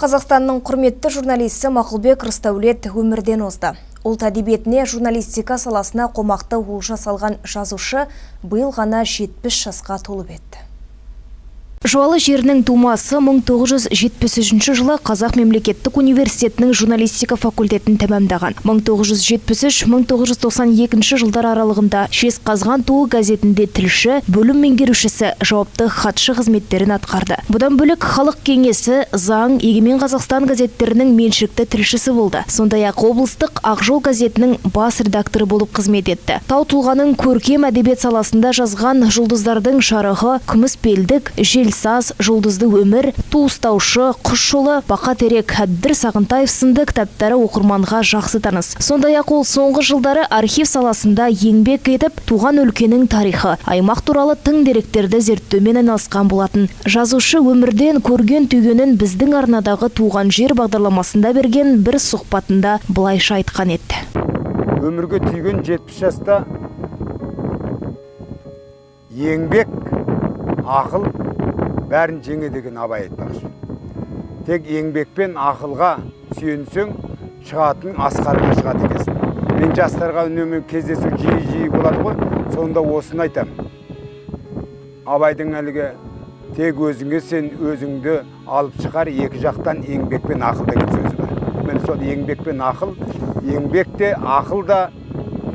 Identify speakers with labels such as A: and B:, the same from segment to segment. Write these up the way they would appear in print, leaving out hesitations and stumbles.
A: Қазақстанның құрметті журналисті Мақұлбек Рысдәулет өмірден озды. Ұлт әдебиетіне, журналистика саласына қомақты олжа салған жазушы биыл ғана 70 жасқа толып еді. Жуалы жерінің тумасы 1973 жылы Қазақ мемлекеттік университетінің журналистика факультетін тәмамдаған. 1973-1992 жылдар аралығында Жезқазған туы газетінде тілші, бөлім меңгерушісі, жауапты хатшы қызметтерін атқарды. Бұдан бөлек Халық кеңесі, Заң, Егемен Қазақстан газеттерінің меншікті тілшісі болды. Сондай-ақ облыстық Ақжол газетінің бас редакторы болып қызмет етті. Тау тұлғаның көркем әдебиет саласында жазған Жұлдыздардың жарығы, Күміс белдік, Желсаз, Жұлдызды өмір, Туыстаушы, Құс жолы, Бақа терек, Әбдір Сағынтаев сынды кітаптары оқырманға жақсы таныс. Сондай-ақ ол соңғы жылдары архив саласында еңбек етіп, туған өлкенің тарихы, аймақ туралы тың деректерді зерттеумен айналысқан болатын. Жазушы өмірден көрген түйгенін біздің арнадағы Туған жер бағдарламасында берген бір сұхбатында былайша айтқан еді.
B: Өмірге түйген 70 жаста еңбек, ақыл бәрін жеңе деген Абай айтпақшы. Тек еңбекпен ақылға сүйенсең, шығатын асқарға шығады екенсің. Мен жастарға үнемі кездесу жиі-жиі болады ғой, сонда осыны айтамын. Абайдың әлгі тек өзіңе сен, өзіңді алып шығар екі жақтан еңбекпен ақыл деген сөзі бар. Міне, сол еңбекпен ақыл, еңбек те, ақыл да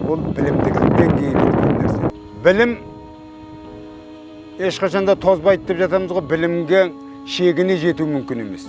B: бұл білімділіктен келетін нәрсе. Білім ешқашан да тозбайды деп жатамыз ғой, білімге шегіне жету мүмкін емес.